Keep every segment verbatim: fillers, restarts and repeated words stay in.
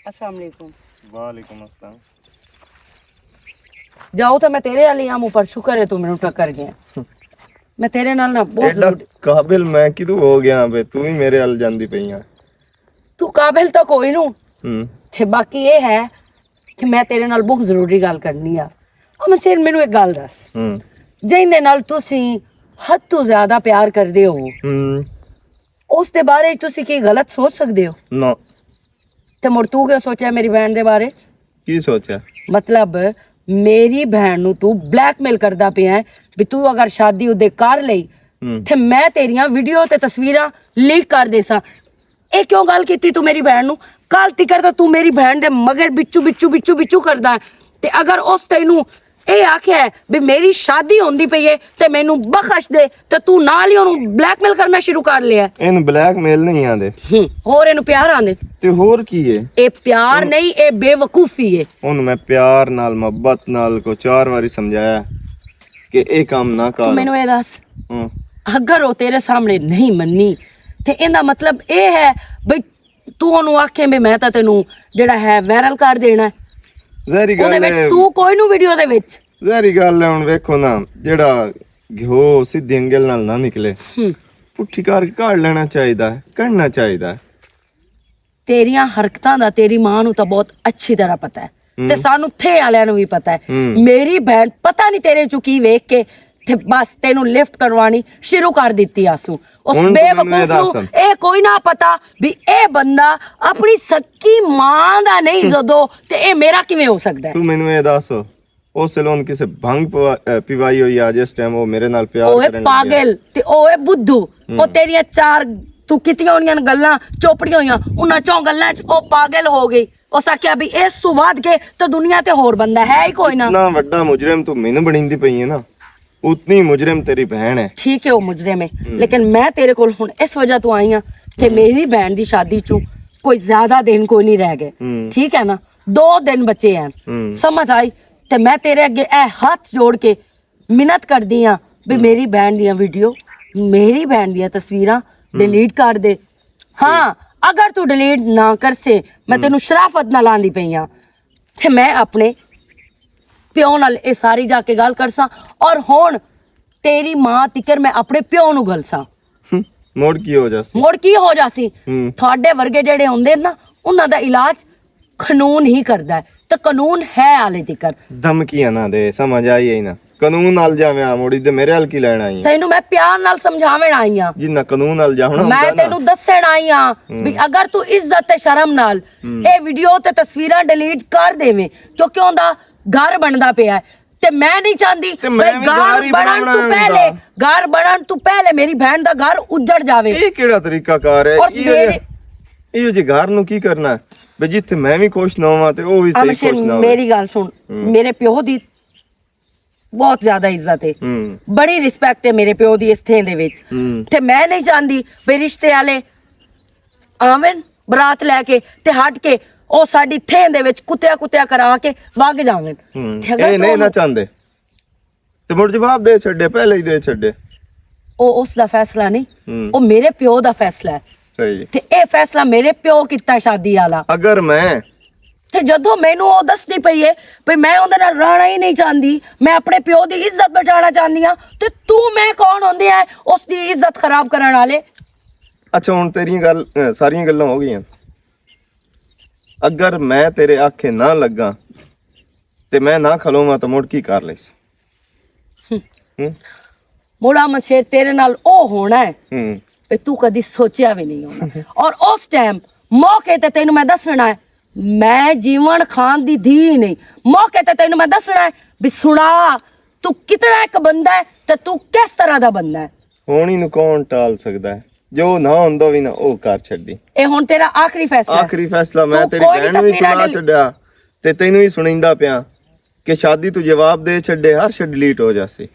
السلام علیکم۔ وعلیکم السلام۔ جاؤ تو میں تیرے والی آم اوپر، شکر ہے تو مینوں ٹکر گیا۔ میں تیرے نال نہ بہت ایڈا ضروری۔ قابل میں کدوں ہو گیا بے، تو ہی میرے ال جاندی پئی آ۔ تو قابل تو کوئی نو۔ ہوں۔ تے باقی یہ ہے کہ میں تیرے نال بہت ضروری گل کرنی آ۔ امن شیر، مینوں ایک گل دس۔ ہوں۔ جن دے نال تسی حد تو زیادہ پیار کردے ہو، ہوں۔ اس دے بارے وچ تسی کی غلط سوچ سکدے ہو؟ نہ۔ تے مڑ تو کیا سوچیا میری بہن دے بارے وچ؟ کی سوچیا؟ مطلب، میری بہن نو تو بلیک میل کردا پیا ہے، بھی تو اگر شادی اودے کر لئی، ہوں۔ تے میں تیریاں ویڈیو تے تصویراں لیک کر دیساں۔ اے کیوں گل کیتی تو میری بہن نو؟ کل تکر تے تو میری بہن دے مگر بچو بچو بچو بچو کردا ہے۔ تے اگر اس تینوں اے آکھیا ہے بھی میری شادی ہوندی پئی ہے تے مینوں بخش دے، تے تو نال ہی اونوں بلیک میل کرنا شروع کر لیا ہے۔ اینوں بلیک میل نہیں آندے۔ ہوں، ہور اینوں پیار آندے۔ تے ہور کی ہے؟ اے پیار نہیں، اے بے وقوفی ہے۔ اونوں میں پیار نال، محبت نال کو چار واری سمجھایا کہ اے کام نہ تو کر۔ مینوں اے دس، ہاں۔ اگر وہ تیرے سامنے نہیں مننی، تے ایندا مطلب اے ہے بھئی تو اونوں آکھیں بھئی میں تاں تینوں جڑا ہے وائرل کر دینا ہے۔ ظاہری اودے گل وچ ہے۔ تو کوئی نو ویڈیو دے وچ۔ ظاہری گل ہے، ہن ویکھو نا، جڑا گھیو سیدھی انگل نال نہ نکلے، ہم۔ پٹھی کر کے کاڑ لینا چاہیدا ہے، کرنا چاہیدا ہے۔ تیریاں حرکتاں دا تیری ماں نوں تاں بہت اچھی طرح پتہ ہے۔ ہم۔ تے سانوں تھے والےاں نوں وی پتہ ہے۔ ہم۔ میری بہن پتہ نہیں تیرے چوں کی ویکھ کے تے بس تینوں لفٹ کروانی شروع کر دتی آسو۔ اس ہن بے تو مینوں اے وقوف نوں دس۔ اے کوئی نہ پتہ بھی اے بندہ اپنی سکی ماں دا نہیں جدو، تے اے میرا کیویں ہو سکدا ہے؟ تو مینوں اے دس، او سلون کسے بھنگ پوا-، اے، پیوائی ہوئی آ جس ٹائم او میرے نال پیار اوئے کرن لگیا؟ پاگل تے اوئے بدھو، او ہم۔ تیریاں چار تو کیتیاں ہونیاں گلاں چوپڑیاں ہویاں، انہاں چوں گلاں چ او پاگل ہو گئی۔ اس آکھیا بھی اس تو ود کے تے دنیا تے ہور بندہ ہے ہی کوئی نہ۔ اتنا وڈا مجرم تو مینوں بنیندی پئی ہے نا، اتنی مجرم تیری بہن ہے۔ ٹھیک ہے، وہ مجرم ہے، ہم۔ لیکن میں تیرے کول ہن اس وجہ تو آئی ہاں کہ ہم۔ میری بہن دی شادی چوں کوئی زیادہ دن کوئی نہیں رہ گئے۔ ہم۔ ٹھیک ہے نا، دو دن بچے ہیں۔ ہم۔ سمجھ آئی؟ تے میں تیرے اگے اے ہاتھ جوڑ کے منت کردی ہاں بھی ہم۔ میری بہن دیاں ویڈیو، میری بہن دیاں تصویراں ہم۔ ڈیلیٹ کر دے۔ ہاں، اگر تو ڈیلیٹ نہ کرسے، میں ہم۔ تینوں شرافت نہ لاندی پئی ہاں۔ تے میں اپنے پیو نال اے ساری جا کے گل کرساں، اور ہن تیری ماں تکر میں اپنے پیو نوں گلساں۔ ہم، مڑ کی ہو جاسی؟ مڑ کی ہو جاسی؟ ہم۔ تھوڑے ورگے جڑے ہوندے نا، انہاں دا علاج قانون ہی کردا ہے، تے قانون ہے حالے تکر۔ دھمکیاں نہ دے، سمجھ آئی ہے نا؟ قانون نال جاویں آ موڑی تے میرے حل کی لینا آئی ہے؟ تینوں میں پیار نال سمجھاویں آئی ہاں۔ جنہ قانون نال جاونا میں ہوندا نا۔ تینوں دسن آئی ہاں ہم۔ بھی اگر تو عزت تے شرم نال ہم۔ اے ویڈیو تے تصویراں ڈیلیٹ کر دیویں، کیونکہ اوندا گھر بندا پیا ہے، تے میں نہیں چاہندی تے میں بھئی وی گھر گھر ہی بنن بناونا تو ہے پہلے، اوندا۔ گھر بنن تو پہلے میری بہن دا گھر اجڑ جاوے۔ یہ کیڑا طریقہ کار ہے؟ اور یہ میرے یہ جی گھر نو کی کرنا ہے؟ بھئی جتھے میں وی خوش نہ ہواں تے او وی صحیح امشیر، خوش نہ ہوئے۔ میری گل سن، ہوں۔ میرے پیو دی بہت زیادہ عزت ہے، ہوں۔ بڑی رسپیکٹ ہے میرے پیو دی اس تھیں دے وچ۔ ہوں۔ تے میں نہیں چاہندی بھئی رشتے والے آون برات لے کے تے ہٹ کے او ساڈی تھیں دے وچ کتیا کتیا کرا کے وگ جاون۔ ہوں۔ تے اگر اے تو نہیں نہ چاہندے۔ تے مڑ جواب دے چھڈے، پہلے ہی دے چھڈے۔ او اس دا فیصلہ نہیں، ہوں۔ او میرے پیو دا فیصلہ ہے۔ صحیح۔ تے اے فیصلہ میرے پیو کیتا ہے شادی والا۔ اگر میں تے جدوں مینوں او دسدی پئی ہے، پئی میں اوندے نال رہنا ہی نہیں چاہندی، میں اپنے پیو دی عزت بچانا چاہندی ہاں، تے تو میں کون ہوندے ہیں اس دی عزت خراب کرن والے؟ اچھا، ہن تیریاں گل، اے، ساریاں گلاں ہو گئیاں۔ اگر میں تیرے آکھے نہ لگا تے میں نہ کھلوواں تاں مڑ کی کر لیس؟ ہوں۔ مڑا منشیر تیرے نال او ہونا ہے، ہوں۔ تے تو کدی سوچیا بھی نہیں ہونا۔ اور اس ٹائم موقع تے تینوں میں دسنا ہے، میں جیون خان دی دھی نہیں۔ موقع تے تینوں میں دسنا ہے بھی سنا، تو کتنا ایک بندہ ہے تے تو کس طرح دا بندہ ہے۔ ہونی نو کون ٹال سکدا ہے؟ جو نہ ہوندا وی نہ، او کر چھڈی۔ اے ہن تیرا آخری فیصلہ ہے۔ آخری فیصلہ، میں تو تیری کوئی بہن نوں وی تصویراں سنا ڈیل- چھڈیا تے تینوں وی سنیندا پیاں کہ شادی تو جواب دے چھڈے، ہر شے ڈیلیٹ ہو جاسی۔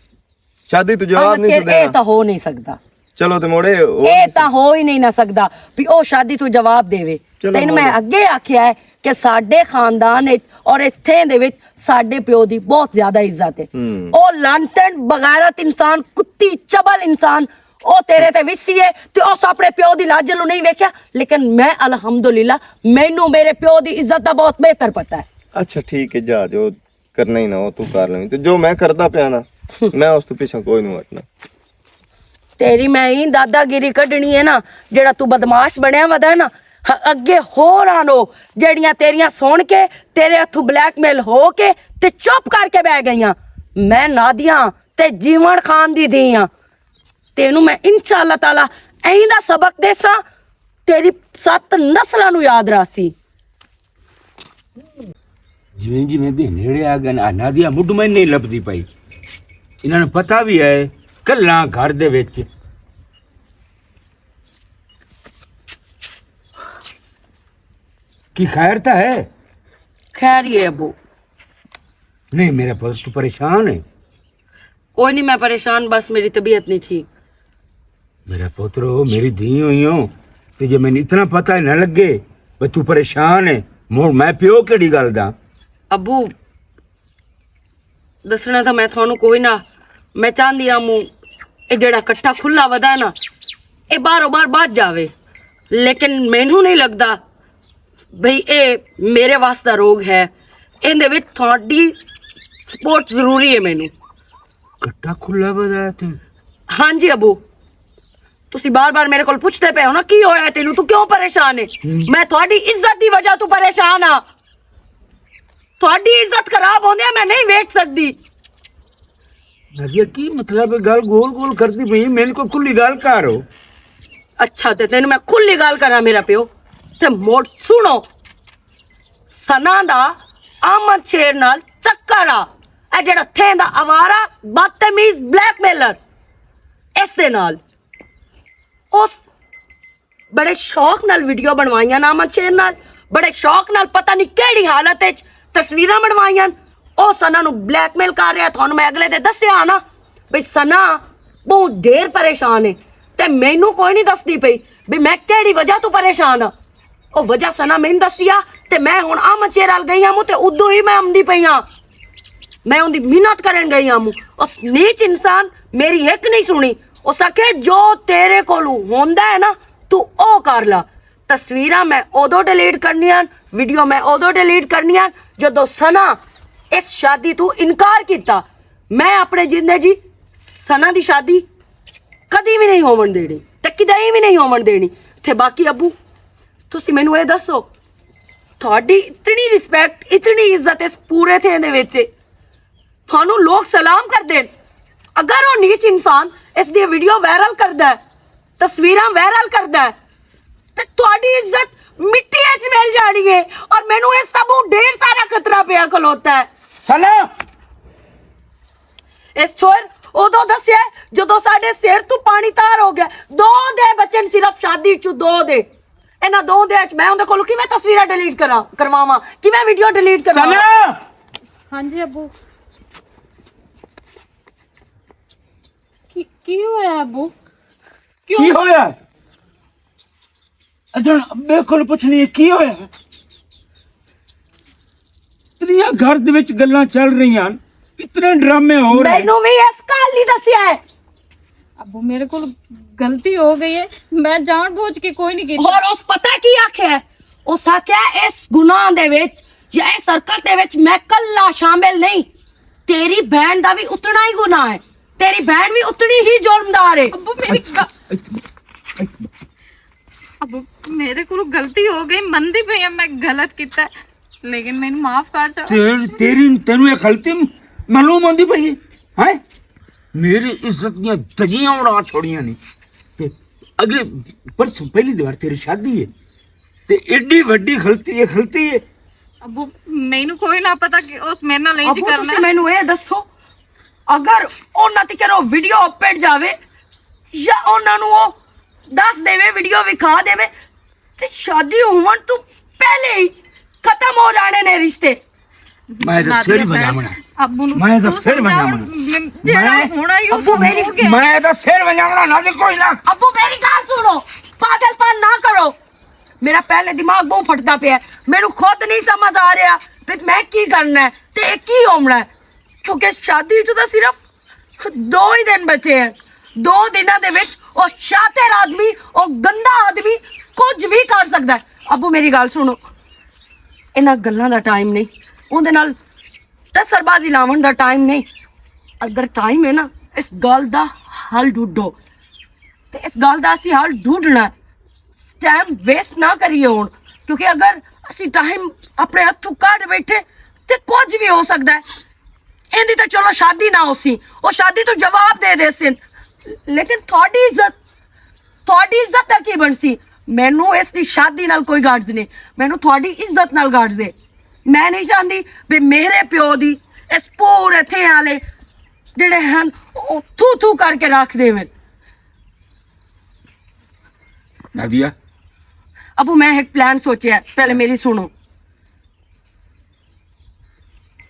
شادی تو جواب نہیں اچھا، اے چھڈیا۔ تاں ہو نہیں سکدا۔ چلو تے موڑے، ہو اے نہیں تاں سکدا۔ ہو ہی نہیں نہ سکدا بھی او شادی تو جواب دے وے۔ تین میں اگے آکھیا ہے کہ ساڈے خاندان وچ اور اس تھیں دے وچ ساڈے پیو دی بہت زیادہ عزت ہے۔ او لانٹن بغیرت انسان، کتی چبل انسان، او تیرے تے وسی ہے تے اس اپنے پیو دی لاجل نوں نہیں ویکھیا۔ لیکن میں الحمدللہ، مینوں میرے پیو دی عزت دا بہت بہتر پتہ ہے۔ اچھا، ٹھیک ہے، جا جو کرنا ہی نہ ہو تو کر لیں، تے جو میں کردا پیا نا، میں اس تو پیچھے کوئی نہیں ہٹنا۔ تیری میں ہی دادا گیری کڈنی ہے نا، جڑا تو بدماش بنیا ودا نا۔ اگے ہور آنو، جڑیاں تیریاں سن کے، تیرے ہتھوں بلیک میل ہو کے تے چپ کر کے بہ گئیاں۔ میں نادیاں تے جیون خان دی دھی ہاں۔ تینوں میں انشاءاللہ تعالیٰ ایندا سبق دیساں، تیری ست نسلاں نوں یاد راسی۔ جویں جویں دے نیڑے آ گئے نا، نادیہ مڈ میں نہیں لبدی پئی۔ انہاں نوں پتہ وی ہے، کلاں گھر دے وچ۔ کی خیر تاں ہے؟ خیر ہی ہے ابو۔ نہیں، میرا پتر تو پریشان ہے۔ کوئی نہیں، میں پریشان، بس میری طبیعت نہیں ٹھیک۔ میرا پتر، میری دھی ہوئی ہوں، تے جے مینوں اتنا پتہ ہی نہ لگے، بس تو پریشان ہے، مڑ میں پیو کیڑی گل دا؟ ابو، دسنا تاں میں تھانوں کوئی نہ، میں چاہندی ہاں موں اے جڑا کٹھا کھلا ودا ہے نا، اے باہروں باہر بچ جاوے، لیکن مینوں نہیں لگدا بھئی اے میرے واسطے روگ ہے، ایندے وچ تھوڑی سپورٹ ضروری ہے مینوں۔ کٹا کھلا بازار تھے؟ ہاں جی ابو، تسی بار بار میرے کول پوچھتے پے ہو نا، کی ہویا ہے تینوں؟ تو کیوں پریشان ہے؟ میں تھوڑی عزت دی وجہ تو پریشان ہاں۔ تھوڑی عزت خراب ہوندی ہے، میں نہیں ویکھ سکدی۔ نادیہ، کی مطلب ہے؟ گل گول گول کردی پئی، میرے کو کھلی گل کر ہو۔ اچھا، تے تینوں میں کھلی گل کراں میرا پیو، تے موڑ سنو۔ سنا دا احمد شیر نال چکر آ، اے جڑا تھیں دا آوارہ بدتمیز بلیک میلر، اس دے نال اس بڑے شوق نال ویڈیو بنوائیاں نا احمد شیر نال، بڑے شوق نال پتہ نہیں کیڑی حالت وچ تصویراں بنوائیاں۔ او سنا نو بلیک میل کر رہا، تھانوں میں اگلے دے دسیا نا بھئی سنا بہت ڈھیر پریشان ہے، تے مینوں کوئی نہیں دسدی پئی بھئی میں کیڑی وجہ تو پریشان ہاں۔ او وجہ سنا مینوں دسیا، تے میں ہن احمد شیر ال گئی ہاں، تے ادو ہی میں آمدی پئی ہاں۔ میں اوندی محنت کرن گئی ہاں۔ اس نیچ انسان میری ہک نہیں سنی۔ اس آکھیا، "جو تیرے کولوں ہوندا ہے نا، تو او کر لا۔" تصویراں میں اودوں ڈیلیٹ کرنیاں، ویڈیو میں اودوں ڈیلیٹ کرنیاں، جدوں سنا اس شادی تو انکار کیتا۔ میں اپنے جیندے جی سنا دی شادی کدی وی نہیں ہون دینی، تے کدی وی نہیں ہون دینی۔ تے باقی ابو، تسی مینوں اے دسو، تہاڈی اتنی ریسپیکٹ، اتنی عزت اس پورے تھے دے وچ، تھانوں لوگ سلام کر دین۔ اگر وہ نیچ انسان اس دی ویڈیو وائرل کردا ہے، تصویراں وائرل کردا ہے، تے تہاڈی عزت مٹی وچ مل جانی ہے۔ اور مینوں اس دا بہت ڈھیر سارا خطرہ پیا کھلوتا ہے۔ سلام۔ اس چھوئر اودوں دسیا جدوں ساڈے سر تو پانی تار ہو گیا۔ دو دے بچن صرف شادی چوں دو دے۔ انہاں دو دے وچ میں اوندے کولوں کیویں تصویراں ڈیلیٹ کراں، کرواواں، کیویں ویڈیو ڈیلیٹ کرواواں؟ سنا! ہاں جی ابو۔ کی، کی ہویا ابو؟ کیوں؟ کی ہویا؟ اجن ابے کول پوچھنی ہے، کی ہویا؟ اتنیاں گھر دے وچ گلاں چل رہیاں، اتنے ڈرامے ہو رہے ہیں۔ مینوں وی اس کال نہیں دسیا ہے۔ ابو، میرے کول غلطی ہو گئی ہے، میں جان بوجھ کے کوئی نہیں کیتا۔ اور اس پتہ کی آکھیا ہے؟ اس آکھیا، "اس گناہ دے وچ یا اس حرکت دے وچ میں کلا شامل نہیں، تیری بہن دا وی اتنا ہی گناہ ہے، تیری بہن وی اتنی ہی جرمدار ہے۔" ابو، میری گا-، ابو، میرے کولوں غلطی ہو گئی، مندی پئی ہاں میں غلط کیتا ہے، لیکن مینوں معاف کر جاؤ۔ تیری، تیری، تینوں یہ غلطی معلوم ہوندی پئی ہے؟ ہیں؟ میری عزت دیاں دجیاں اڑا چھوڑیاں نے۔ تے اگلے پرسوں پہلی وار تیری شادی ہے، تے ایڈی وڈی غلطی ہے، غلطی ہے۔ ابو، مینوں کوئی نہ پتا کہ اس میرے نال انج ابو، کرنا تسی ہے۔ مینوں اے دسو، اگر انہاں تے کرو ویڈیو اپڈ جاوے یا انہاں نوں او دس دیوے، ویڈیو وکھا دیوے، تے شادی ہون تو پہلے ہی ختم ہو جانے نے رشتے۔ میں تے سر وجاونا۔ ابو نوں میں تے سر وجاونا۔ جڑا میں ہونا ہی ابو میری، میں تے سر وجاونا، نہ تے کوئی نہ۔ ابو میری گل سنو، پاگل پن نہ کرو۔ میرا پہلے دماغ بہت پھٹدا پیا ہے۔ مینوں خود نہیں سمجھ آ رہا کہ میں کی کرنا ہے تے اے کی ہونا ہے، کیونکہ شادی چ تاں صرف دو ہی دن بچے ہیں۔ دو دناں دے وچ او شاطر آدمی، او گندا آدمی کچھ بھی کر سکدا ہے۔ ابو، میری گل سنو، انہاں گلاں دا ٹائم نہیں، اوندے نال ٹسر بازی لاون دا ٹائم نہیں۔ اگر ٹائم ہے نا، اس گل دا حل ڈھونڈو۔ تے اس گل دا اسی حل ڈھونڈنا ہے۔ ٹائم ویسٹ نہ کریے ہن، کیونکہ اگر اسی ٹائم اپنے ہتھوں کڈ بیٹھے تے کچھ بھی ہو سکدا ہے۔ ایندی تے چلو شادی نہ ہوسی، او شادی تو جواب دے دے سن، لیکن تھوڑی عزت، تھوڑی عزت دا کی بنسی؟ مینوں اس دی شادی نال کوئی غرض نہیں، مینوں تھوڑی عزت نال غرض ہے۔ میں نہیں چاہندی بھی میرے پیو دی اس پورے تھے والے جڑے ہن، او تھو تھو کر کے رکھ دے۔ نادیہ۔ ابو، میں ایک پلان سوچیا ہے، پہلے میری سنو۔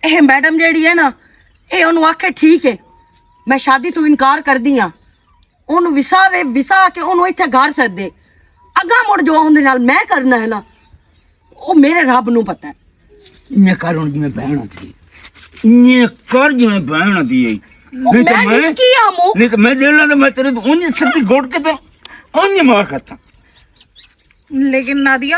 اے میڈم جیڑی ہے نا، اے اونوں آکھے ٹھیک ہے، میں شادی تو انکار کر دی ہاں۔ اونوں وسا وے، وسا کے اونوں ایتھے گھر سد دے۔ اگا مڑ جو اوندے نال میں کرنا ہے نا، او میرے رب نوں پتہ ہے۔ انہیں کر ہن جویں بہن آتی ہے۔ انہیں کر جویں بہن آتی ہے۔ نہیں تو میں میں، نہیں کیا مو؟ نہیں تو میں دل نہ تو میں تیرے تو اونجی سپی گھوٹ کے تے اونجی مار کھاتا۔ لیکن نادیہ،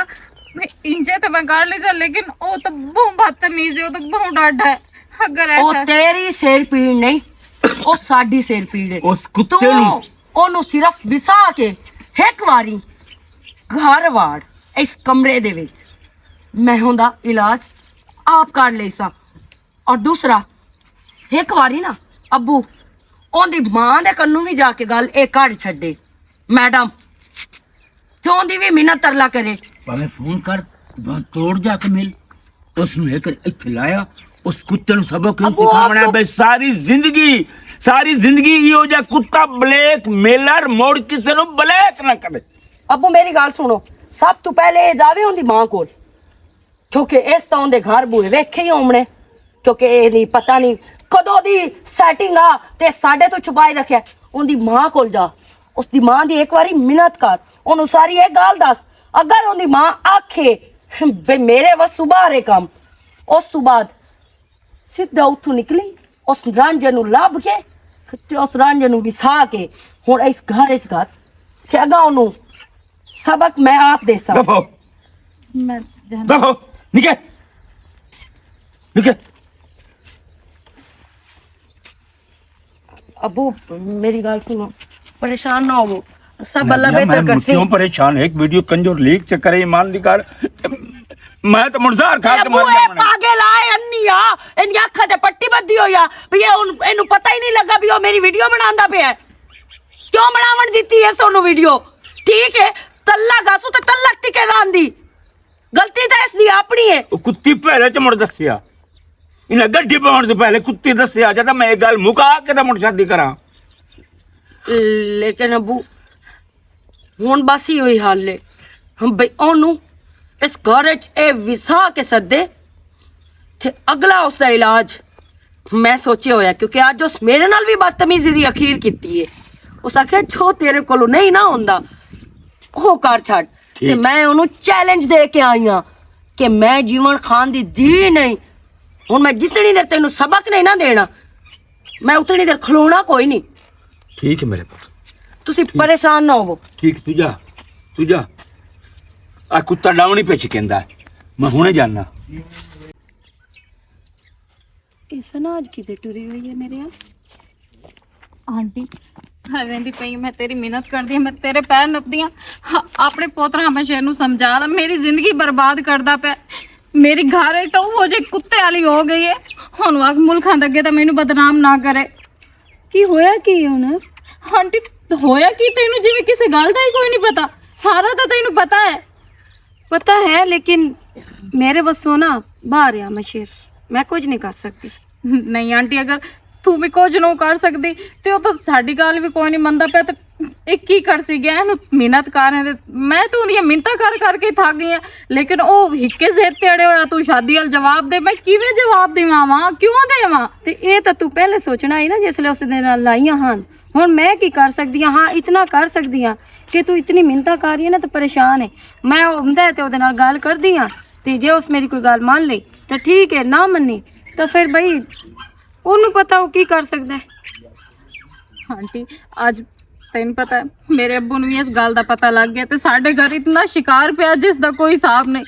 میں انجے تے میں کر لی سا، لیکن او تو بہت بدتمیز ہے، او تو بہت ڈاڈا ہے۔ اگر او ایسا تیری سر پیڑ نہیں، او ساڈی سر پیڑ ہے۔ اس کتے تو نوں۔ اونوں صرف وسا کے ایک واری گھر واڑ اس کمرے دے وچ میں ہوندا علاج آپ کر لے سا۔ اور دوسرا، ایک واری نا ابو اوندی ماں دے کنوں بھی جا کے گل اے کڈ چھڈے۔ میڈم، کیوں دی بھی منت ترلا کرے۔ بھاویں فون کر، بھاویں توڑ جا کے مل۔ اس نوں ایک اتھے لایا، اس کتے نوں سبق کیوں ابو، سکھاونا ہے؟ بھائی ساری زندگی، ساری زندگی ایہو جا کتا بلیک میلر مڑ کسے نوں بلیک نہ کرے۔ ابو، میری گل سنو، سب تو پہلے اے جاوے اوندی ماں کول، کیونکہ اس طرح دے گھر بوئے ویکھے ہی ہومنے، کیونکہ اے نہیں پتہ نہیں کدوں دی سیٹنگ آ تے ساڈے تو چھپائی رکھیا۔ اوندی ماں کول جا، اس دی ماں دی ایک واری منت کر، اونوں ساری ایک گل دس۔ اگر اوندی ماں آکھے بے میرے وس صبح رے کم، اس تو بعد سیدھا اتھوں نکلی، اس رانجے نوں لب کے تے اس رانجے نوں وسا کے ہن اس گھر وچ گھر تے اگاں اونوں سبق میں آپ دیساں۔ دفعو۔ میں جان دفعو۔ نکے۔ نکے۔ ابو، میری گل سنو، پریشان نہ ہوو، سب اللہ بہتر کرسی۔ کیوں پریشان؟ ایک ویڈیو کنجور لیگ چکر ہے، ایمان دی کر۔ میں تو منظار کھا اے کے ابو، مر اے جاواں۔ پاگل آ، اے انی آ، ان دی اکھاں تے پٹی بدھی ہوئی آ، بھی اے ہن اینوں پتہ ہی نہیں لگا بھی او میری ویڈیو بناندا پیا ہے۔ کیوں بناون دتی ہے سونوں ویڈیو؟ ٹھیک ہے، تلک آسو تے تلک ٹکے راندی۔ غلطی تے اس دی اپنی ہے۔ او کتی پہلے چ مڑ دسیا۔ انہاں گڈی پاؤن سے پہلے کتی دسیا جدا میں یہ گل مکا کے تے مڑ شادی کراں۔ لیکن ابو، ہن بس ہی ہوئی حال ہے۔ ہم بھئی اونوں اس گھر وچ اے وسا کے سدے تے اگلا اس دا علاج میں سوچے ہویا، کیونکہ اج اس میرے نال بھی بدتمیزی دی اخیر کیتی ہے۔ اس آکھیا، "جو تیرے کولوں نہیں نہ ہوندا، او کر چھڈ۔" تے میں اونوں چیلنج دے کے آئی ہاں کہ میں جیون خان دی دھی نہیں، ہن میں جتنی دیر تینوں سبق نہیں نہ دینا، میں اتنی دیر کھلونا کوئی نہیں۔ ٹھیک ہے میرے پتر۔ تسی پریشان نہ ہوو۔ ٹھیک، تو جا، تو جا۔ آ کتا ڈاونی پہ چکیندا ہے۔ میں ہنے جانا۔ ایسا نہ آج کدے ٹری ہوئی ہے میرے یہاں۔ آنٹی، میں ویندی پئی، میں تیری منت کردی ہاں، میں تیرے پیر نپدی ہاں۔ ہاں، اپنے پوترا ہمیں شیر نوں سمجھا لا، میری زندگی برباد کردا پیا۔ میری گھر وچ تو وہ جے کتے والی ہو گئی ہے۔ ہن واک ملکاں دے اگے تے مینوں بدنام نہ کرے۔ کی ہویا کی ہن؟ آنٹی، ہویا کی؟ تینوں جویں کسے گل دا ہی کوئی نہیں پتا، سارا تے تینوں پتا ہے۔ پتا ہے، لیکن میرے وسوں نا باہر آ مشیر، میں کچھ نہیں کر سکتی۔ نہیں آنٹی، اگر تو بھی کچھ نو کر سکدی۔ تے او تاں ساڈی گل وی کوئی نئیں مندا پیا، تے اے کی کر سی گیا اینوں؟ محنت کر رہے تے میں تے اوندیاں منتاں کر کر کے تھک گئی ہاں، لیکن او ہکے ضد تے اڑے ہویا، تو شادی وال جواب دے۔ میں کیویں جواب دیواں واں؟ کیوں دیواں؟ تے اے تاں تو پہلے سوچنا ہی نا، جس لے اس دے نال لائیاں ہن۔ ہن میں کی کر سکدی ہاں؟ ہاں، اتنا کر سکدی ہاں کہ تو اتنی منتاں کر رہی ہے نا، تے پریشان ہے۔ میں ہوندا ہے تے اودے نال گل کردی ہاں، تے جے اس میری کوئی گل مان لئی تے ٹھیک ہے، نہ منی تے پھر بھئی، اونوں پتہ او کی کر سکدا ہے۔ آنٹی، اج تینوں پتہ ہے، میرے ابو نوں وی اس گل دا پتہ لگ گیا تے ساڈے گھر اتنا شکار پیا جس دا کوئی حساب نہیں۔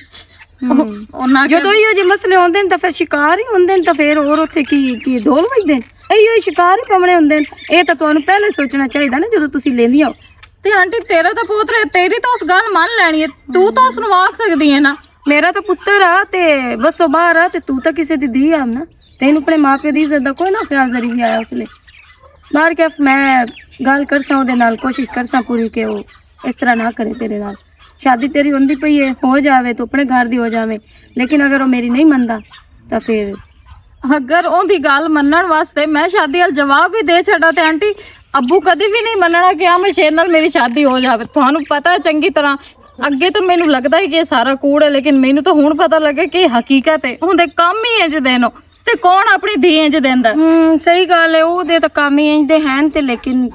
ہم۔ او نہ کہ جدوں ایہو جے مسئلے ہوندے نے تاں فیر شکار ہی ہوندے نے، تاں فیر ہور اتھے کی، کی ڈول وجدے نے؟ ایہو ہی شکار ہی پونے ہوندے نے۔ اے تاں تانوں پہلے سوچنا چاہیدا نا جدوں تسی لیندیاں ہو۔ تے آنٹی، تیرا تاں پوتر ہے، تیری تاں اس گل من لینی ہے، تو تاں اس نوں آکھ سکدی ہے نا۔ میرا تاں پتر آ تے بس او باہر آ تے تو تاں کسے دی دھی آ نا۔ تینوں اپنے ماں پیو دی عزت دا کوئی نہ خیال ذری بھی آیا اس لے۔ باہر کیف میں گل کرساں اودے نال، کوشش کرساں پوری کہ او اس طرح نہ کرے تیرے نال۔ شادی تیری ہوندی پئی ہے، ہو جاوے تو اپنے گھر دی ہو جاوے، لیکن اگر او میری نہیں مندا تاں فیر اگر اوندی گل منن واسطے میں شادی وال جواب بھی دے چھڈا تے آنٹی، ابو کدی بھی نہیں مننا کہ ہم شیر نال میری شادی ہو جاوے۔ تھانوں پتہ ہے چنگی طرح، اگے تو مینوں لگدا ہی کہ سارا کوڑ ہے، لیکن مینوں تو ہن پتہ لگا کہ حقیقت ہے۔ اوندے کم ہی انج دینو تے کون اپنی دھی انج دیندا؟ ہوں، صحیح گل ہے، او دے تاں کم ہی انج دے ہن تے، لیکن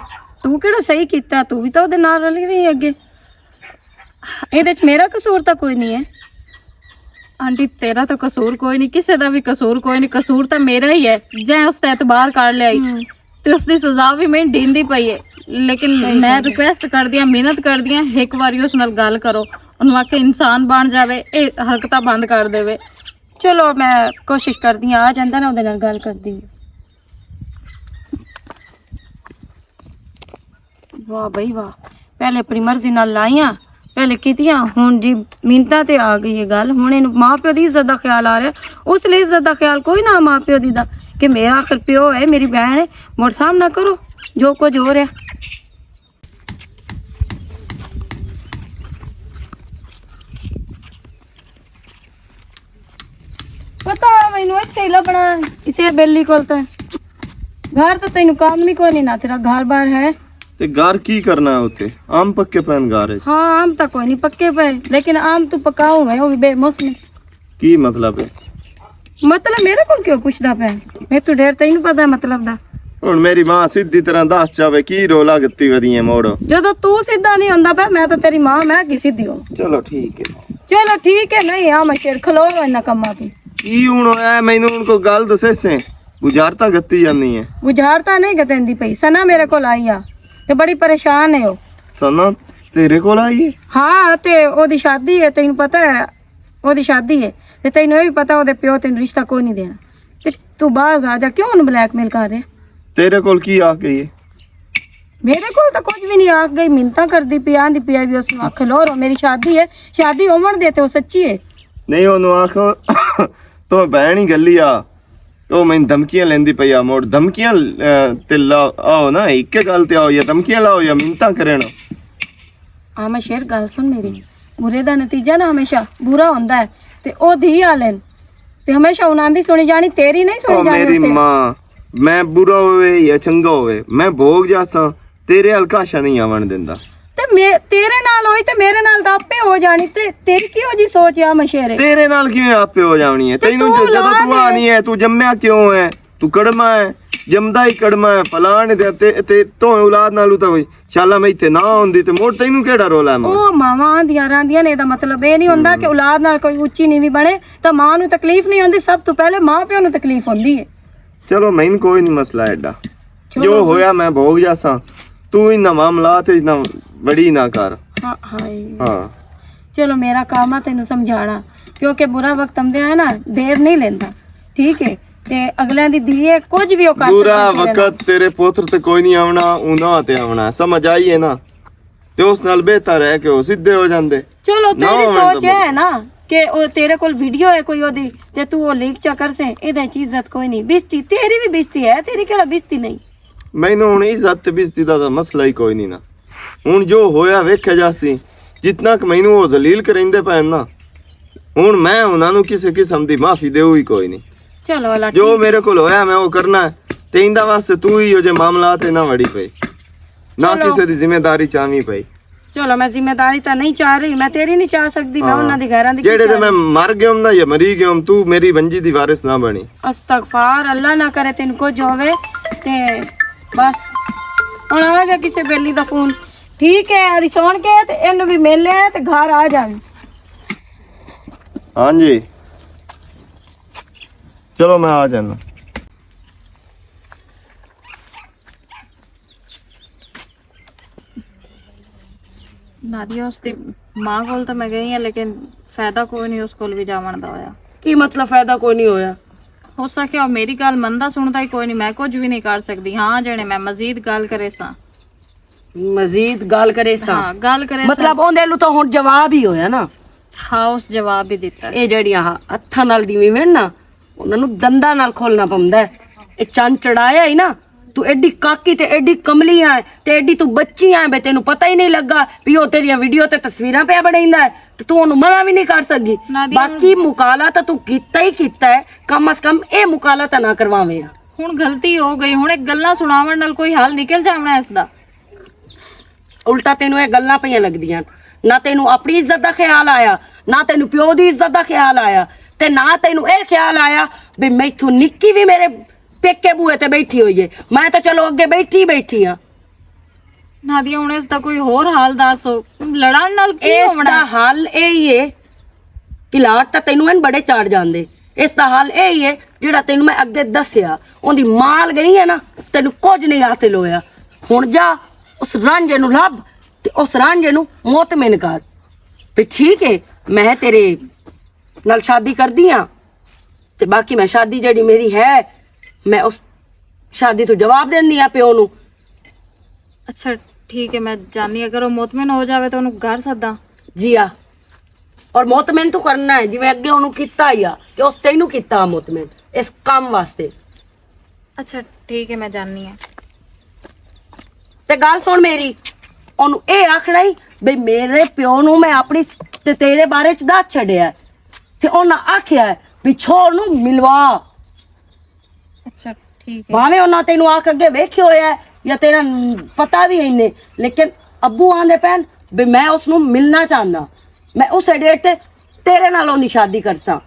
تو کیڑا صحیح کیتا؟ تو بھی تاں اودے نال رلی رہی اگے۔ اے دے وچ میرا قصور تاں کوئی نہیں ہے۔ آنٹی، تیرا تاں قصور کوئی نہیں، کسے دا بھی قصور کوئی نہیں، قصور تاں میرا ہی ہے۔ جے اس تے اعتبار کر لیا ہی، تے اس دی سزا بھی میں ڈیندی پئی ہے۔ لیکن میں ریکویسٹ کردی ہاں، محنت کردی ہاں، ایک واری اس نال گل کرو، انہوں آکھے انسان بن جاوے، اے حرکتاں بند کر دے۔ چلو، میں کوشش کردی ہاں، آ جاندا نا، اودے نال گل کردی ہاں۔ واہ بھائی واہ، پہلے اپنی مرضی نال لائیاں، پہلے کیتیاں، ہن جی منتاں تے آ گئی ہے گل۔ ہن اینوں ماں پیو دی عزت دا خیال آ رہیا، اس لئی عزت دا خیال کوئی نہ ماں پیو دی دا، کہ میرا آخر پیو ہے، میری بہن ہے۔ مڑ سامنا کرو جو کچھ ہو رہیا۔ پتا مینوں اتھے ہی لبنا، اسے بیلی کول تے۔ گھر تے تینوں کام نہیں کوئی نہیں، نہ تیرا گھر بار ہے۔ تے گھر کی کرنا ہے اتھے؟ آم پکے پین گھر وچ؟ ہاں، آم تاں کوئی نہیں پکے پے، لیکن آم تو پکاؤ ہے، وہ بھی بے موسم۔ کی مطلب ہے؟ مطلب میرے کول کیوں پوچھدا پے؟ میں تو ڈیر تینوں پتا ہے مطلب دا۔ ہن میری ماں سیدھی طرح دس چاوے، کی رولا گتی ودی ہے موڑ؟ جدوں تو سیدھا نہیں ہوندا پیا، میں تاں تیری ماں، میں کی سیدھی ہوں؟ چلو ٹھیک ہے۔ چلو ٹھیک ہے، نہیں آ میں شیر کھلو انہاں کماں تو۔ کی ہن ہویا ہے؟ مینوں ہن کوئی گل دسے سے، بجارتاں گتی جاندی ہے۔ بجارتاں نہیں گتیندی پئی، سنا میرے کول آئی آ تے بڑی پریشان ہے او۔ سنا تیرے کول آئی ہے؟ ہاں، تے او دی شادی ہے، تینوں پتہ ہے او دی شادی ہے، تے تینوں اے وی پتہ او دے پیو تینوں رشتہ کوئی نہیں دینا۔ تے تو باز آ جا، کیوں اونوں بلیک میل کر رہے؟ تیرے کول کی آ گئی ہے؟ میرے کول تاں کچھ وی نہیں، آکھ گئی، منتاں کردی پئی، آندی پئی آ وی اس نوں آکھ لو، میری شادی ہے، شادی ہوون دے تے او سچی ہے۔ نہیں، اونوں آکھ، تو بہن ہی گلی آ، او میں دھمکیاں لیندی پئی آ، موڑ دھمکیاں، اے، تے لا آؤ نا، ایک گل تے آؤ، یا دھمکیاں لاؤ یا منتاں کرن۔ آ میں شیر گل سن میری، برے دا نتیجہ نا ہمیشہ برا ہوندا ہے، تے او دھی آلن، تے ہمیشہ انہاں دی سنی جانی، تیری نہیں سنی او جانی میری اتھے۔ ماں، میں برا ہوئے یا چنگا ہوئے، میں بھوگ جاساں، تیرے الکاشا نہیں آون دیندا۔ تے میں، تیرے نال ہوئی تے میرے نال تاں آپے ہو جانی، تے تیری کیوں جی سوچ آ مشیرے؟ تیرے نال کیوں آپے ہو جانی ہے؟ تے تینوں تو جو، جدوں اولاد تو ہے۔ آنی ہے، تو جمیا کیوں ہے؟ تو کڑما ہے، جمدا ہی کڑما ہے، فلان دے تے، تے تو اولاد نالوں تاں ہوئی۔ شالا میں اتھے نہ ہوندی تے موڑ تینوں کیڑا رولا ہے ماں؟ او ماواں آندیاں راندیاں نے، دا مطلب اے نہیں ہوندا کہ اولاد نال کوئی اچی نیوی بنے، تاں ماں نوں تکلیف نہیں ہوندی، سب تو پہلے ماں پیو نوں تکلیف ہوندی ہے۔ چلو، میں کوئی نہیں مسئلہ ایڈا۔ چلو جو جی۔ ہویا میں بھوگ جاساں۔ تو انہاں معاملات وچ نہ بڑی نہ کر۔ ہاں، ہائے۔ ہاں۔ چلو، میرا کام آ تینوں سمجھانا، کیونکہ برا وقت آندے ہے نا، دیر نہیں لیندا، ٹھیک ہے؟ تے اگلیاں دی دھی ہے، کچھ بھی او کر برا سکدے نے۔ وقت تیرے پتر تے کوئی نہیں آونا، انہاں تے آونا ہے، سمجھ آئی ہے نا؟ تے اس نال بہتر ہے کہ او سیدھے ہو جاندے۔ چلو، نہ تیری ہوون سوچ تے ہے نا کہ او تیرے کول ویڈیو ہے کوئی اودی، تے تو او لیک چا کر سے، اے دے چ عزت کوئی نہیں۔ بےعزتی، تیری بھی بےعزتی ہے، تیری کیڑا بےعزتی نہیں؟ مینوں ہن عزت تے بےعزتی دا تاں مسئلہ ہی کوئی نہیں نا۔ ہن جو ہویا ویکھیا جاسی، جتنا کہ مینوں او ذلیل کریندے پئے نا، ہن میں انہاں نوں کسے قسم دی معافی دیو ہی کوئی نہیں۔ چلو اللہ جو ٹھیک۔ میرے کول ہویا میں او کرنا ہے۔ تے ایندا واسطے تو ہی ہو جے معاملات نہ وڑی پئی، نہ چلو۔ کسے دی ذمہ داری چاوی پئی۔ چلو، میں ذمہ داری تاں نہیں چاہ رہی، میں تیری نہیں چاہ سکدی، میں ہاں۔ انہاں دی غیراں دی کی جیڑے تے چاہ میں رہی؟ مر گیوم نا یا مری گیوم، تو میری بنجی دی وارث نہ بنی۔ استغفار، اللہ نہ کرے تین کچھ ہووے۔ تے بس، ہن آ گیا کسے بیلی دا فون۔ ٹھیک ہے، اری سن کے تے اینوں بھی مل لے تے گھر آ جاویں۔ ہاں جی، چلو میں آ جانا۔ نادیہ، اس دی ماں کول تے میں گئی ہاں، لیکن فائدہ کوئی نہیں اس کول بھی جاون دا ہویا۔ کی مطلب فائدہ کوئی نہیں ہویا؟ ہو سکیا او میری گل مندا سندا ہی کوئی نہیں، میں کچھ بھی نہیں کر سکدی۔ ہاں جنے میں مزید گل کرے ساں۔ مزید گل کرے ساں؟ ہاں، گل کرے ساں۔ مطلب اوندے لو تو ہن جواب ہی ہویا نا۔ ہاں، اس جواب بھی دتا۔ اے جڑیاں ہتھاں نال دیویں وین نا، انہاں نوں دنداں نال کھولنا پوندا ہے۔ اے چند چڑھایا ہی نا، تو ایڈی کاکی تے ایڈی کملی آئے تے ایڈی تو بچی آئے، بے تینوں پتہ ہی نہیں لگا بھی او تیریاں ویڈیو تے تصویراں پیا بنائیندا ہے تے تو اونوں منع بھی نہیں کر سکی۔ نادیہ، باقی مکالا تاں تو کیتا ہی کیتا ہے، کم از کم اے مکالا تاں نہ کرواویں۔ ہن غلطی ہو گئی، ہن ایک گلاں سناون نال کوئی حل نکل جاونا اس دا؟ الٹا تینوں اے گلاں پیاں لگدیاں، نہ تینوں اپنی عزت دا خیال آیا، نہ تینوں پیو دی عزت دا خیال آیا، تے نہ تینوں اے خیال آیا بھی میتھوں نکی وی میرے پیکے بوئے تے بیٹھی ہوئی ہے۔ میں تے چلو اگے بیٹھی بیٹھی ہاں۔ نادیہ، ہن اس دا کوئی ہور حال دس۔ لڑن نال کی اس ہونا؟ دا حل اے ہی ہے کہ لاٹ تاں تینوں ہن بڑے چاڑ جاندے۔ اس دا حل اے ہی ہے جڑا تینوں میں اگے دسیا۔ اوندی مال گئی ہے نا، تینوں کچھ نہیں حاصل ہویا۔ ہن جا، اس رانجے نوں لب تے اس رانجے نوں مطمئن کر۔ تے ٹھیک ہے، میں تیرے نال شادی کردی ہاں، تے باقی میں شادی جڑی میری ہے، میں اس شادی تو جواب دیندی ہاں پیو نوں۔ اچھا، ٹھیک ہے، میں جانی۔ اگر وہ مطمئن ہو جاوے تو انہوں گھر سدا؟ جی ہاں، اور مطمئن تو کرنا ہے، جویں اگے انہوں کیتا ہی آ، تے اس تینوں کیتا مطمئن اس کام واسطے۔ اچھا، ٹھیک ہے، میں جانی ہاں۔ تے گل سن میری، اونوں اے آکھنا ہی بھئی میرے پیو نوں میں اپنی س-، تے تیرے بارے چ دس چھڈیا ہے۔ تے انہاں آکھیا ہے بھئی چھوڑ نوں ملوا۔ اچھا، ٹھیک ہے۔ بھاویں انہاں تینوں آکھ اگے ویکھیا ہویا ہے یا تیرا ن-، پتہ بھی ہے نہیں، لیکن ابو آندے پین بھئی میں اس نوں ملنا چاہنا۔ میں اس ڈیٹ تے تیرے نال اوندی شادی کرساں۔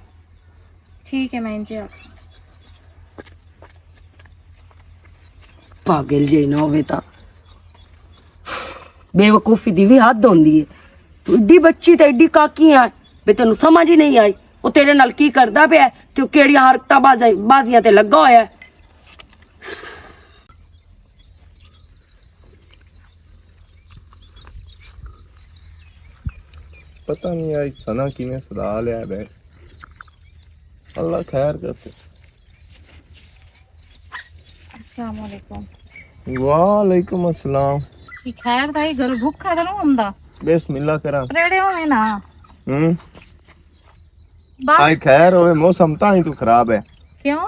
ٹھیک ہے، میں انجے آکھساں۔ پاگل جے نہ ہووے تاں۔ بے وقوفی دی وی حد ہوندی ہے۔ تو ایڈی بچی تے ایڈی کاکی ہے، بے تینوں سمجھ ہی نہیں آئی۔ او تیرے نال کی کردا پیا ہے تے او کیڑیاں حرکتاں باز-، بازیاں تے لگا ہویا ہے۔ پتہ نہیں آج سنا کیویں سدا لیا بے۔ اللہ خیر کرسے۔ السلام علیکم۔ وعلیکم السلام۔ کی خیر تھا، یہ گھر بھوکا تھا نا بندہ؟ بسم اللہ کرا۔ ریڑے ہوئے نا۔ ہوں۔ بس۔ آج خیر ہوئے، موسم تاں ہی تو خراب ہے۔ کیوں؟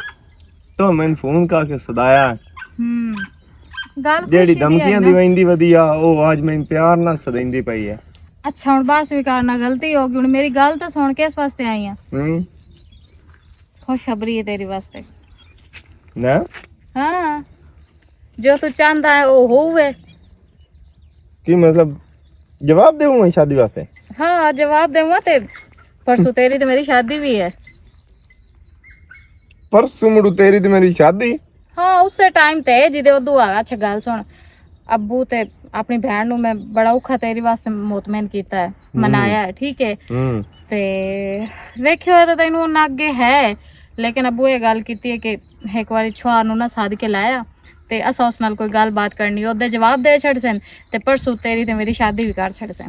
تو میں فون کر کے سدایا۔ ہوں۔ گل جیڑی خوشی دی ہے دھمکیاں نا۔ دی ویندی ودی آ، او آج میں پیار نال سدیندی پئی ہے۔ اچھا، ہن بس وی کرنا غلطی ہو گئی۔ ہن میری گل تے سن کے اس واسطے آئی ہاں۔ ہوں۔ خوشخبری ہے تیری واسطے۔ نہ؟ ہاں۔ جو تو چاہندا ہے، او ہووے۔ کی مطلب، جواب دیوں میں شادی واسطے؟ ہاں، جواب دیوں تے پرسوں تیری تے میری شادی بھی ہے۔ پرسوں مڑو تیری تے میری شادی؟ ہاں، اسے ٹائم تے جدے ادو آ۔ اچھا، گل سن، ابو تے اپنی بہن نو میں بڑا اوکھا تیری واسطے مطمئن کیتا ہے، ہوں۔ منایا ہے، ٹھیک ہے؟ ہوں۔ تے ویکھیو ہے تے تینوں انہاں اگے ہے، لیکن ابو یہ گل کیتی ہے کہ ایک واری چھوار نو نہ سد کے لایا تے اساں اس نال کوئی گل بات کرنی، او دے جواب دے چھڑ سن تے پرسوں تیری تے میری شادی بھی کر چھڑ سن۔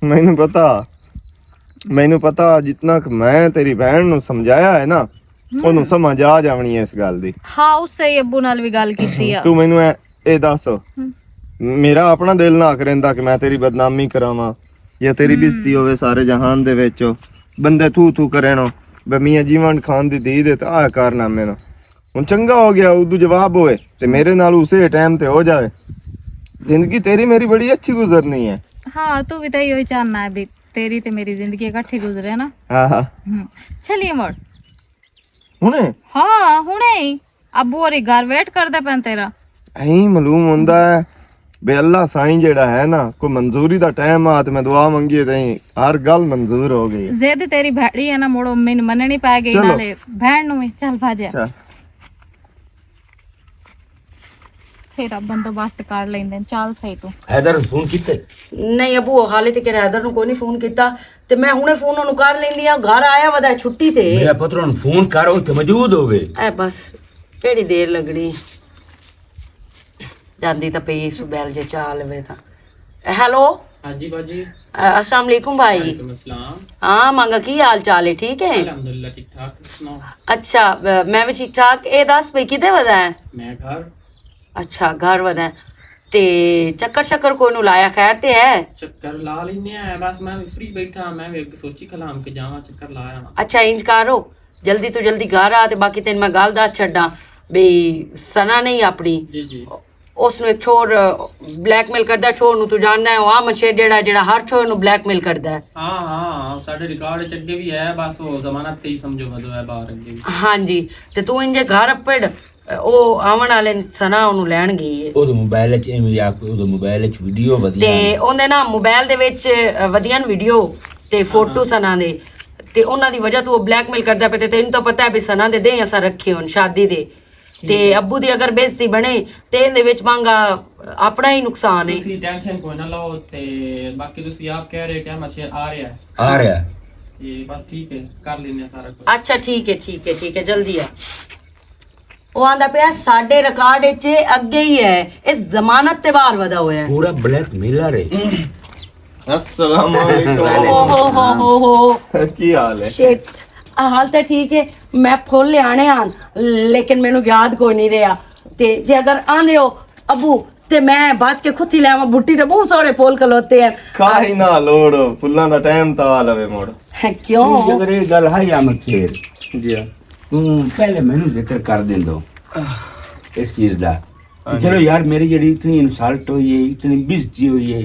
مینوں پتا، مینوں پتا، جتنا کہ میں تیری بہن نو سمجھایا ہے نا، ہوں۔ اونوں سمجھ آ جاونی ہے اس گل دی۔ ہاں، اس سے ہی ابو نال بھی گل کیتی ہے۔ تو مینوں اے، اے دس، ہوں۔ میرا اپنا دل نہ کریندا کہ میں تیری بدنامی کراواں یا تیری ہوں۔ بےعزتی ہووے سارے جہان دے وچ، بندے تھو تھو کرن، بے میاں جیون خان دی دھی دے تے آ کارنامے نو۔ ہن چنگا ہو گیا، اردو جواب ہوئے تے میرے نال اسے ٹائم تے ہو جائے۔ زندگی تیری میری بڑی اچھی گزرنی ہے۔ ہاں، تو بھی تو یہی چاہنا ہے بھی تیری تے میری زندگی اکٹھی گزرے نا۔ ہاں، ہاں۔ ہوں۔ چلیے مڑ۔ ہنے؟ ہاں، ہنے ہی۔ ابو ہوری گھر ویٹ کردے پین تیرا۔ ایں معلوم ہوندا ہے بے اللہ سائیں جیڑا ہے نا، کوئی منظوری دا ٹائم آ تے میں دعا منگی تے ہر گل منظور ہو گئی۔ زید تیری بھڑی ہے نا، مڑو مین مننی پے گئی، چلو۔ نالے بہن نوں وی۔ چل بھاجیا۔ چل۔ پھر اب بندوبست کر لیندے نے، چل صحیح تو۔ حیدر نوں فون کیتے؟ نہیں ابو، حالے تے کہ حیدر نوں کوئی نہیں فون کیتا۔ تے میں ہنے فون اونوں کر لیندی ہاں، گھر آیا ودا ہے چھٹی تے۔ میرا پتر نوں فون کر، او تے موجود ہوے۔ اے بس، کیڑی دیر لگنی؟ جاندی تاں پئی سو بیل جے چا لوے تاں۔ ہیلو۔ ہاں جی باجی۔ السلام علیکم بھائی۔ وعلیکم السلام۔ ہاں مانگا، کی حال چال ہے؟ ٹھیک ہے؟ الحمدللہ ٹھیک ٹھاک، تسی سناؤ؟ اچھا، میں بھی ٹھیک ٹھاک۔ اے دس بھئی کدے ودا ہے؟ میں گھر۔ اچھا، گھر ودا ہے۔ تے چکر شکر کوئی نوں لایا، خیر تے ہے؟ چکر لا لینے آ، بس میں بھی فری بیٹھا، میں بھی اک سوچی کلام کے جاواں، چکر لایا۔ اچھا، انج کرو، جلدی تو جلدی گھر آ تے باقی تین میں گل دا چھڈاں۔ بھئی، سنا نہیں اپنی، جی جی۔ اس نوں ایک چھوڑ بلیک میل کردا ہے، چھوڑ نوں تو جاندا ہے، او آمن شیر جیڑا، جیڑا ہر چھوڑ نوں بلیک میل کردا ہے۔ ہاں ہاں ہاں، ساڈے ریکارڈ وچ اگے بھی ہے، بس او ضمانت تے ہی سمجھو ودو ہے باہر اگے بھی۔ ہاں جی، تے تو انجے گھر اپڑ، او آون والے سنا اونوں لین گئی ہے۔ او دے موبائل وچ ایویں یا کوئی او دے موبائل وچ ویڈیو ودیاں تے نے۔ اوندے نا موبائل دے وچ ودیاں نے ویڈیو تے فوٹو سنا دے، تے انہاں دی وجہ تو او بلیک میل کردا پیا۔ تے تینوں تاں پتہ ہے بھی سنا دے دے اساں رکھے ہن شادی دے۔ تے ابو دی اگر بےعزتی بنے تے ایندے وچ مانگا اپنا ہی نقصان ہے۔ تسی ٹینشن کوئی نہ لو، تے باقی تسی آپ کہہ رہے کہ احمد شیر آ رہا ہے۔ آ رہا ہے۔ تے بس ٹھیک ہے، کر لینے سارا کچھ۔ اچھا ٹھیک ہے، ٹھیک ہے، ٹھیک ہے، جلدی آ۔ او آندا پیا ساڈے ریکارڈ وچ اگے ہی ہے، اس ضمانت تے باہر ودا ہویا ہے۔ پورا بلیک میلر ہے۔ السلام علیکم۔ ہو، ہو، ہو، ہو، ہو۔ کی حال ہے؟ شٹ، حال تے ٹھیک ہے، میں پھول لیانے آن، لیکن مینوں یاد کوئی نہیں رہیا۔ تے جے اگر آندے ہو ابو، تے میں بچ کے کھتی لیواں، بوٹی تے بہت سارے پھول کلوتے ہیں۔ کاہی نہ لوڑ، پھلاں دا ٹائم تا آ لوے مڑ۔ کیوں؟ اگر یہ گل ہے یا مکیر؟ جی ہاں۔ توں پہلے مینوں ذکر کر دیندو اس چیز دا۔ تے ہاں جی۔ چلو یار، میری جڑی اتنی انسلٹ ہوئی ہے، اتنی بےعزتی ہوئی ہے،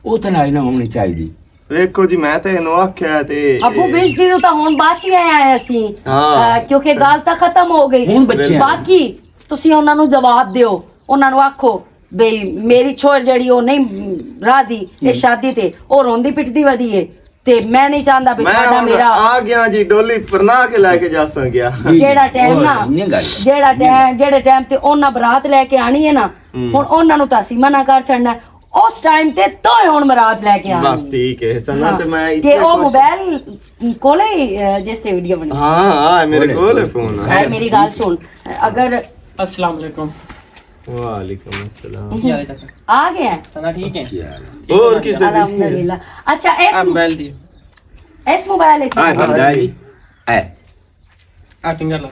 او تے نہ ہونی چاہیے۔ ویکھو جی، میں تے اینو آکھیا تے ابو بزدی نو تاں ہن بچ گئے آئے اسی۔ ہاں۔ آ، کیونکہ گل تاں ختم ہو گئی۔ ہن بچے آئے۔ باقی تسی انہاں نو جواب دیو، انہاں نو آکھو بھئی میری چھوڑ جڑی او نہیں راضی اے شادی تے، او روندی پٹدی ودی اے۔ تے میں نہیں چاہندا بھئی میں تہاڈا ہن میرا آ گیا جی، ڈولی پرنا کے لے کے جاساں گیا۔ جی، جیڑا ٹائم نا، جیڑا ٹائم، جیڑے ٹائم تے انہاں برات لے کے آنی ہے نا، ہن انہاں نو تاں اسی منع کر چھڑنا ہے۔ اس ٹائم تے تو ہن برات لے کے آنی بس ہے۔ ٹھیک ہے، سنا ہاں۔ تے میں تے اتنے او خوش موبائل کولے ہی، اے، جس تے ویڈیو بنی۔ ہاں، ہاں، میرے کولے۔ کول ہے فون۔ اے میری گل سن، اگر السلام علیکم۔ وعلیکم السلام۔ آ گیا ہے؟ سنا ٹھیک ہے؟ اور کس الحمدللہ۔ اچھا، اس موبائل دی، اس موبائل وچ ہاں، بندہ ہی۔ اے۔ آ فنگر لا۔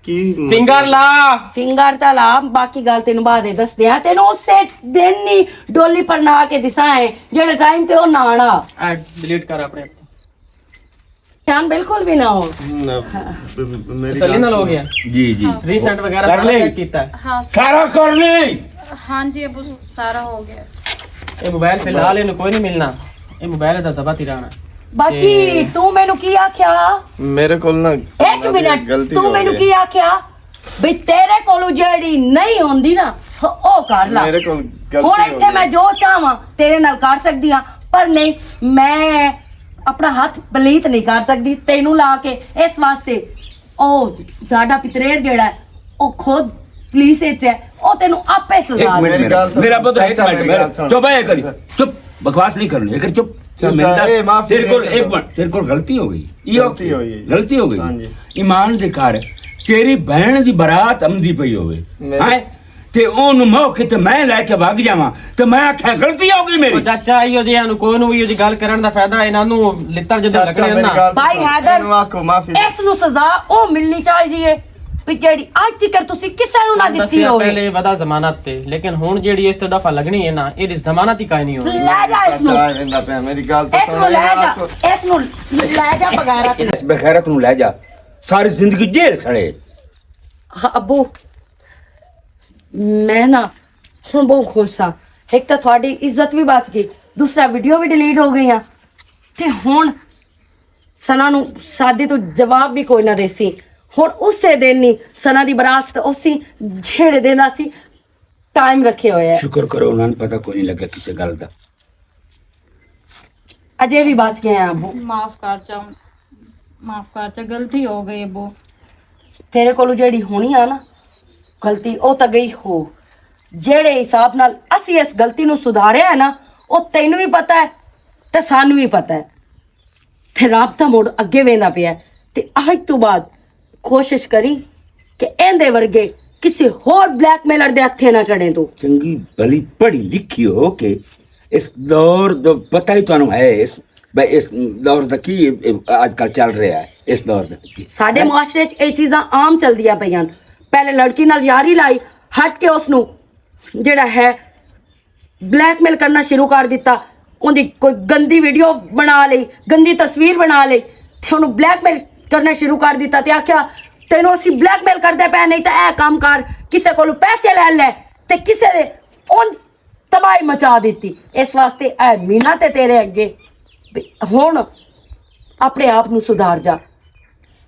کی فنگر لا۔ فنگر تا لا، باقی گل تینوں بعد دس دیاں۔ تینوں اسے دن نہیں ڈولی پر نہ کے دسا ہے، جڑے ٹائم تے او نہ آنا۔ آ ڈیلیٹ کر اپنے آپ۔ شان بالکل بھی نہ ہو۔ نہ، ب-، ب-، میری تسلی نال ہو گیا؟ جی، جی۔ ریسٹ وغیرہ کر سارا لئی؟ چیک کیتا ہے؟ ہاں۔ سارا کر لئی؟ ہاں جی، ابو سارا ہو گیا۔ یہ موبائل فی الحال اینوں کوئی نہیں ملنا۔ یہ موبائل دا ضبط ہی رہنا۔ باقی تو مینوں کی آکھیا؟ میرے کول نہ ایک منٹ، تو مینوں کی آکھیا؟ بھئی تیرے کولوں جیڑی نہیں ہوندی نا، او کر لا۔ میرے کول غلطی ہن ہو ایتھے میں جو چاہواں تیرے نال کر سکدی ہاں، پر نہیں، میں اپنا ہاتھ پلیت نہیں کر سکدی تینوں لا کے۔ اس واسطے او ساڈا پتریر جیڑا ہے، او خود پولیس وچ ہے، او تینوں آپے سزا ایک منٹ، دے۔ میرا، میرا پتر، ایک منٹ، میرا، چپ ہے، کری، چپ، بکواس نہیں کرنی، ایک چپ۔ چاچا، میرا، اے، معافی تیرے دے، کول، چاچا۔ ایک منٹ، تیرے کول غلطی ہو گئی۔ یہ غلطی ہوئی ہے۔ غلطی ہو گئی۔ ہاں جی۔ ایمان دے کر، تیری بہن دی برات آمدی پئی ہوے۔ میرے ہاں؟ تے اونوں موقع تے میں لے کے وگ جاواں، تے میں آکھاں غلطی ہو گئی میری۔ او چاچا، ایہو جیہاں نوں کوئی نوں ایہو جی گل کرن دا فائدہ، انہاں نوں لتر جدوں چاچا، لگنے میری نا۔ گل تے بھائی سنو، حیدر، تینوں آکھو، معافی دے۔ اس نوں سزا او ملنی چاہیدی ہے۔ پھر جیڑی اج تک تسی کسے نوں نہ دتی ہوے۔ پہلے ودا ضمانت تے، لیکن ہن جیڑی اس تے دفعہ لگنی ہے نا، ایہدی ضمانت ہی کائے نہیں ہونی۔ لے جا اس نوں۔ چاچا، ایندا پیا، میری گل تے اس نوں سنو، لے جا، اس نوں لے جا بغیرت۔ اس بغیرت نوں لے جا، ساری زندگی جیل سڑے۔ ہاں ابو، میں نا ہن بہت خوش ہاں۔ ایک تاں تہاڈی عزت بھی بچ گئی، دوسرا ویڈیو بھی ڈیلیٹ ہو گئی ہاں۔ تے ہن سنا نو شادی تو جواب بھی کوئی نہ دیسی۔ ہن اسے دن نی سنا دی برات اسی جھیڑے دن دا سی ٹائم رکھے ہوئے ہے۔ شکر کرو، انہاں نوں پتہ کوئی نہیں لگا کسے گل دا۔ اجے بھی بچ گئے ہیں ابو۔ معاف کر چا، معاف کر چا، غلطی ہو گئی ابو۔ تیرے کولوں جیڑی ہونی آ نا غلطی، او تاں گئی ہو۔ جیڑے حساب نال اسی اس غلطی نوں سدھاریا ہے نا، او تینوں بھی پتہ ہے تے سانوں بھی پتہ ہے۔ تے رابطہ موڑ اگے ویندا پیا ہے۔ تے اج تو بعد کوشش کری کہ ایندے ورگے کسے ہور بلیک میلر دے ہتھے نہ چڑھیں تو۔ چنگی بھلی پڑھی لکھی ہو کہ اس دور دا پتہ ہی تانوں ہے، اس بھائی، اس دور دا کی اج کل چل رہا ہے، اس دور دا کی؟ ساڈے معاشرے چ اے چیزاں عام چلدیاں پئیاں۔ پہلے لڑکی نال یاری لائی، ہٹ کے اس نوں جڑا ہے بلیک میل کرنا شروع کر دتا۔ اوندی کوئی گندی ویڈیو بنا لئی، گندی تصویر بنا لئی، تے اونوں بلیک میل کرنا شروع کر دتا تے آکھیا، "تینوں اسی بلیک میل کردے پے، نہیں تے اے کام کر، کسے کولوں پیسے لے لے۔" تے کسے دے اون تباہی مچا دتی۔ اس واسطے اے مینا تے تیرے اگے بھی ہن اپنے آپ نوں سدھار جا۔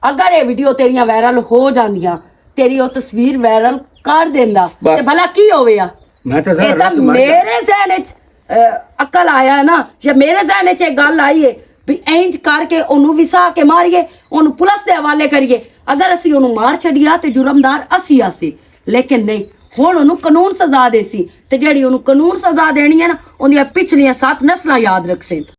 اگر اے ویڈیو تیریاں وائرل ہو جاندیاں، تیری او تصویر وائرل کر دیندا، تے بھلا کی ہویا؟ میں تے اے ذرا تاں رت مر جا۔ میرے ذہن وچ، اہ، عقل آیا ہے نا، یا میرے ذہن وچ اے گل آئی ہے بھی اینج کر کے اونوں وسا کے ماریے، اونوں پولیس دے حوالے کریے۔ اگر اسی اونوں مار چھڈیا تے جرمدار اسی آسی، لیکن نہیں، ہن اونوں قانون سزا دے سی۔ تے جیڑی اونوں قانون سزا دینی ہے نا، اوندیاں پچھلیاں ست نسلاں یاد رکھسن۔